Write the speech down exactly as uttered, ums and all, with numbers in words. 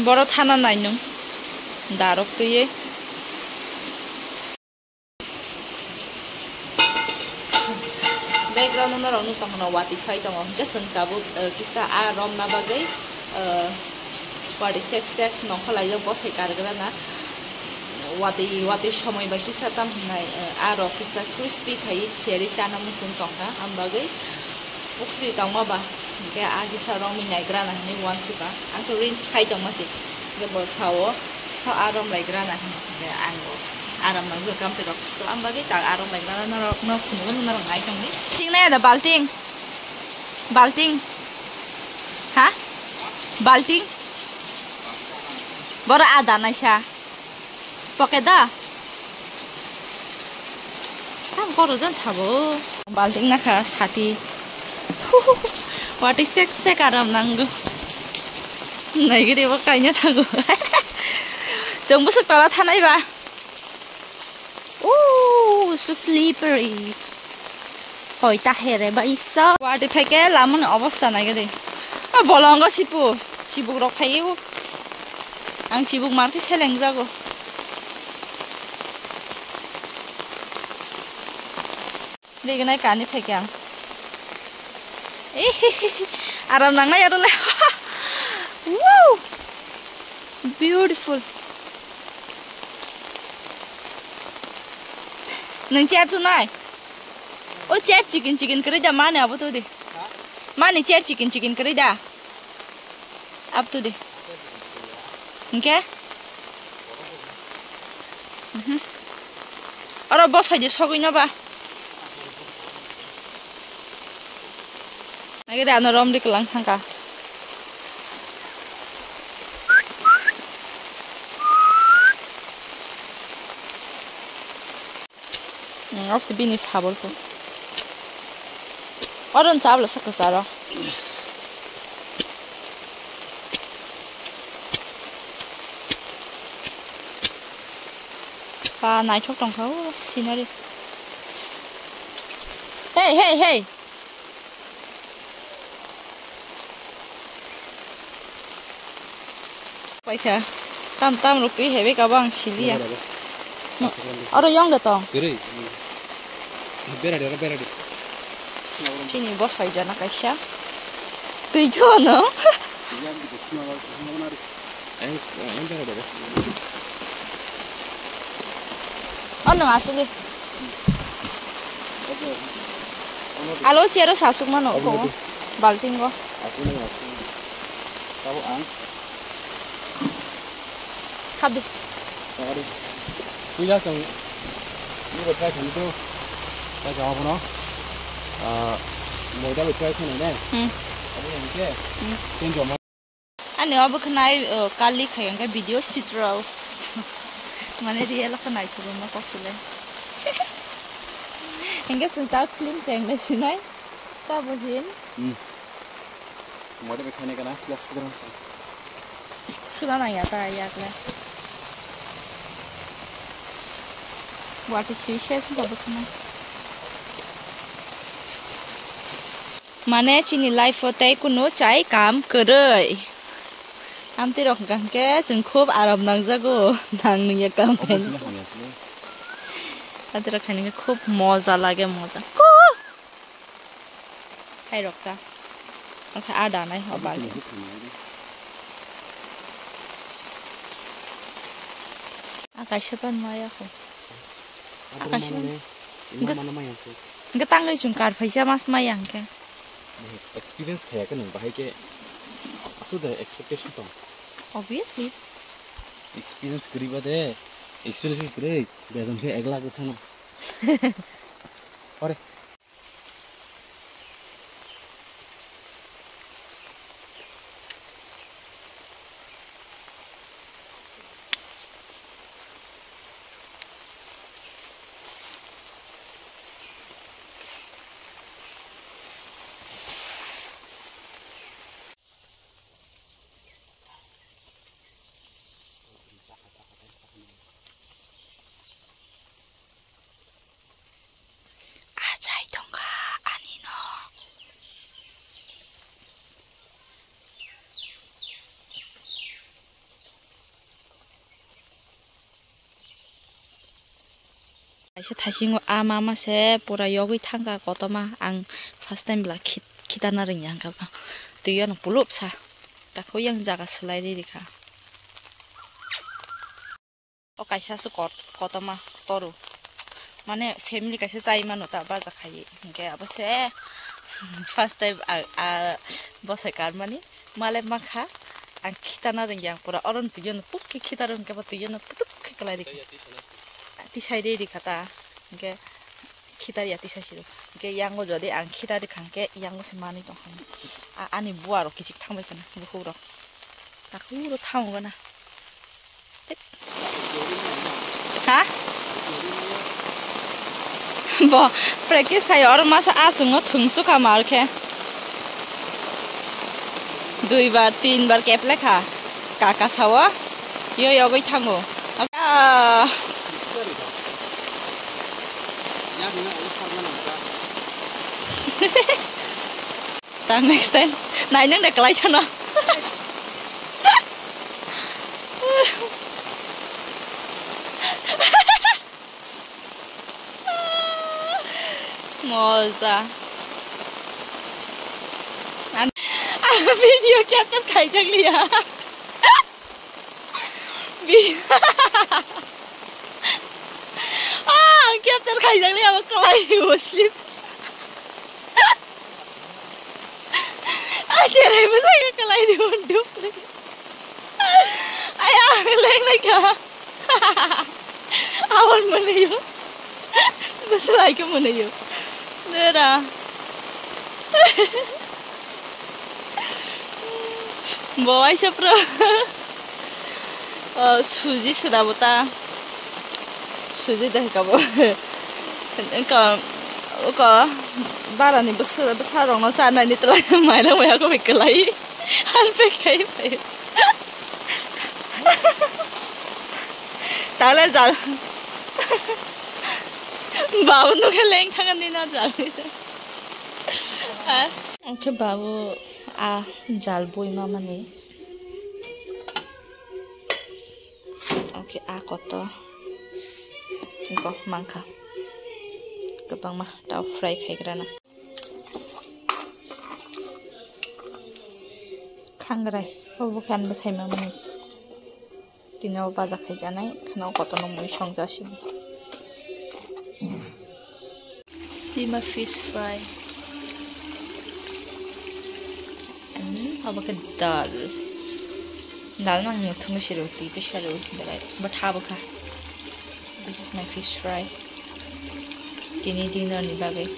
Boro thana nai nung. Darok twiwi. Background no norok nuk tongmano watwi phai tongo. Hwnkhe chwng tabuk, eh, kisa a romna bagwi, eh, watwi sek sek nongkhor laijak bosai kargrana. Watwi, watwi somoi bai kisa tam hwnai, eh, a rok kisa crispy khai seri chana muchung tongkha. Am bagwi pukhri tongma ba, hwnkhe a kisa romwi naigrana hinwi uansukha. Ang to reels khai tongma se, hwnkhe bo sao, "Tho a rom laigrana," hwnwi. Hwnkhe ang bo aram nang jagam te rok. So, am bagwi ta a rom laigrana norok no phunukgo norok nai tongwi. Ting nai da balting. Balting. Ha? Balting? Boro ada naisa. Poke da? Tam koro jan sabo. Balting nakha sati. Watwi sek sek aram nango. Naigiri bo kaina thango. Chwng bwswk tola thanai ba. Ooh, so slippery. Hoi ta here ba iso. Watwi phaikhe lamani obostha naigidi. O bolongo sipu. Chibuk rok phaiwi. Ang chibuk markhe seleng jago. Rignai kani phaikhe ang. Aram nangnai aro le. Wow! Beautiful. Nung chair chunai? O chair chicken chicken kwrwi da mani abo to di. Mani chair chicken chicken kwrwi da. Up to the. Hingke? Mhm. Oro bosai di sogwi no ba. Nage de ano rom ri kwlang thangka. Hmm, oksi bini sabol ko. Oron chabla sa kwcharo. Pa naithok tongkha o scenery. Hey, hey, hey. Paikha. Tam tam rok twi hebi kabo ang siliya. Oro yong de tong. Kwrwi. Beradi, oro beradi. Chini bosai jana kaisa. Twi thono. Yang di sima wal sima nari. Ang, ang beradi. Ano asuli. Alo chero sasuk mano ko. Balting go. Asuli, asuli. Tabo ang. Khadi. Puila chwng. Ni bo try khamto. Try khamma bono. Ah, moida bo try khamnai ne. Hmm. Abo hingke. Hmm. Ten joma. Ani obo khnai, uh, kali khai hingke video shoot rao. Mane real khe naithok ma kok sile. Hingke chwng ta film cheng nai sinai. Ta bo hin. Hmm. Mode be khani kana, ya sudah masuk. Sudah na ya ta ya kle. Wati si ses ba bukna. Mane chini life o tei kunu chai kam kwrwi. Amtwi rok hwnkha hwnkhe chwng khub aram nangjago. Nang nungya kam khai. Amtwi rok khai nungya khub moja lage moja. Ku! Hai rok ta. Oke, ada nai ho bali. Akaisa pan maya ko. Akaisa pan. Ima mana maya se. Hingke tangwi chwng kar phaisa mas maya hingke. Experience khaya khe nung bahai khe. Asu de expectation tong. Obviously. Experience kwrwi ba de. Experience kwrwi. Bejon khe ek lakh thang. Ore. Kaisa thasingo a mama se pura yogwi thangkha kotorma, ang first time bwla khit-, khitana rwngya hwnkha ba. Twi ano pulupsa. Takhuk yang jaga swlai riri kha. O kaisa se kot-, kotorma toru. Mane family kaisa chai mano ta baja khai. Hwnkhe abo se first time a, a bosai karmani. Male makha ang khitana rwngya ang pura. Oro twi ano puk khe khita rwngkhe bo twi ano putuk khe kwlai rikha. Tisai de rikha ta. Hwnkhe khitar ya tisai siro. Hwnkhe yango jodi ang khitar rikha hwnkhe yango se manwi tongkha. A-, ani bua rok kichik thangbai khana bukhuk rok. Takhuk rok thango gana. Ha? Bo practice khai oro masa aswngno thwngsukha mar khe. Dui bar, tin bar kep lekha. Kaka sao. Yo yogwi thango. Ah. Tang next time. Nai nang da kalai thano. Moja. Ang video capture khaijak liya. Bi-, ah, ang capture khaijak liya, abo kalai o slip. Ah, cherai bwsai kalai ni undup. Aya, leng nai kha. Awan manayo. Bwsai khe manayo. Dera. Bo waisa pro. Oh, suji suda bota. Suji deh kabo. Engka, oka, barani bwsa, bwsa rokno chanai ni twlai mairang bai ako bai kwlai. Har pe kai bai. Tala jal. Babu no ke leng thang ni na jal. Ah. Oke babu a jal bui mamani. Oke a koto. Go mangkha. Kwbangma tao fry khaigrana. Khangrai. Obo khe ani bwsai mamani. Tini o baja khaijaknai, kheno kotorno mui songjak simi. Sima fish fry. Ani obo khe dal. Dal nang muthungwi siro, twi twi siro, belai bwtha bwkha. This is my fish fry. Tini dinner ni bagwi.